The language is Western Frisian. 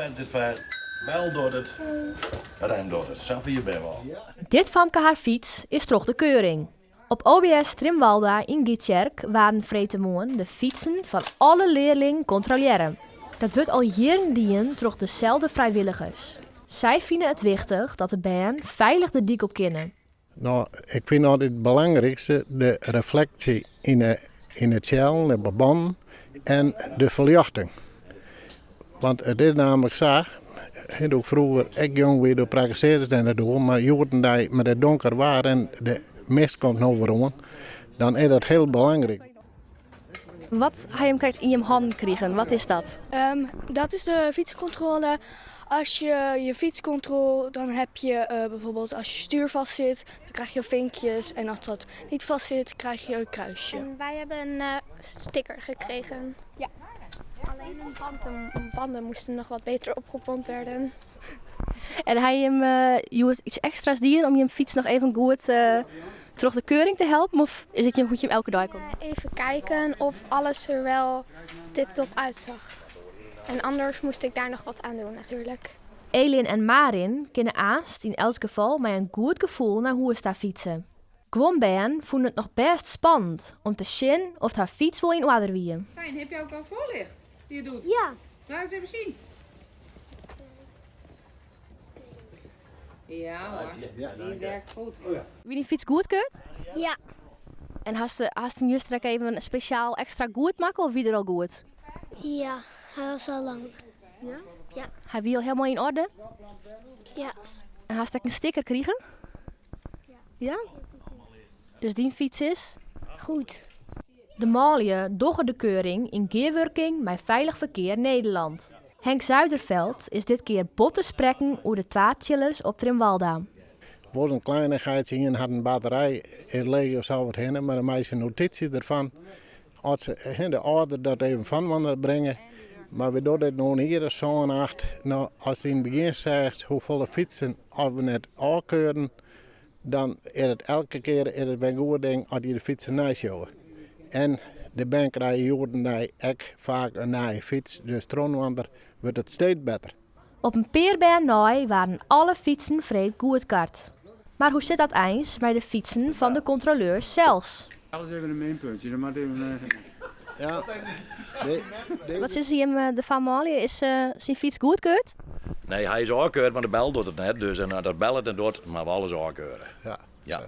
Stânfet sit fêst, bel docht it, rem docht it. Safier binne we al. Dit famke har fyts is troch de keuring. Op OBS Trimwalda yn Gytsjerk waarden freedtemoarn de fytsen fan alle learlingen kontrolearre. Dat wurdt al jierren dien troch deselde frijwilligers. Sy fine it wichtich dat de bern feilich de dyk op kinne. No, ik fyn altyd it belangrykste de refleksje yn de tsjellen, de bannen en de ferljochting. Want it is namelijk sa, doe't ik froeger ek jong wie, doe prakkesearre se net oer, mar hjoed-en-dei mei it donker waar en de mist komt no wer oan, dan is dat hiel belangryk. Wat ha jim krekt yn jim hannen krigen? Wat is dat? Dat is de fietscontrole. Als je je fiets controleert, dan heb je bijvoorbeeld als je stuur vast zit, dan krijg je vinkjes. En als dat niet vast zit, krijg je een kruisje. En wij hebben een sticker gekregen. Ja. Alleen de banden moesten nog wat beter opgepompt werden. En ha jim hjoed iets ekstra's dien om jim fyts noch even goed troch de keuring te helpen? Of is it hoe't jim elke dei komme? Even kijken of alles er wel tip-top uitzag. En anders moest ik daar nog wat aan doen natuurlijk. Elin en Marin kinne aanst yn elts gefal mei in goed gefoel nei hûs ta fytse. Guon bern fûnen it noch bêst spannend om te sjen oft har fyts wol yn oarder wie. Stijn, heb je ook al voorlicht die je doet? Ja. Laat eens even zien. Ja hoor, die werkt goed. Wie dyn fyts goedkeurd? Ja. En hast hast him juster ek even spesjaal ekstra goed makke of wie er al goed? Ja, hy was al lang. Ja? Ja. Hy wie al helemaal yn orde? Ja. En hast ek in sticker krigen? Ja. Ja? Dus dyn fyts is? Goed. De manlju dogge de keuring yn gearwurking mei Veilig Verkeer Nederland. Henk Zuiderveld is dit kear bot te sprekken oer de twatsjillers op Trimwalda. Wol in kleinigheid, ien hat in batterij is leech of sa wat hinne, mar dan meitsje in notysje derfan. As se de âlder dat even fan wannear bringe. Mar we dogge dit no in jier of sân, acht. No, ast yn it begjin seachst hoefolle fytsen as we net ôfkeuren, dan is it elke kear is it wer in goed ding as je de fytsen neisjogge. En de bern krije hjoed-en-dei ek faak in nije fyts, dus trochinoar wurdt it steeds better. Op in pear bern nei waarden alle fytsen freed goedkard. Mar hoe sit dat eins mei de fytsen fan de kontroleurs sels? Dat is even in minpuntje, dat moat even. Ja. Wat sizze jim derfan manlju? Is syn fyts goedkeurd? Nee, hy is ôfkeurd, mar de bel docht it net. Dus en as dat bel it net docht, moatte we alles ôfkeure. Ja. Ja.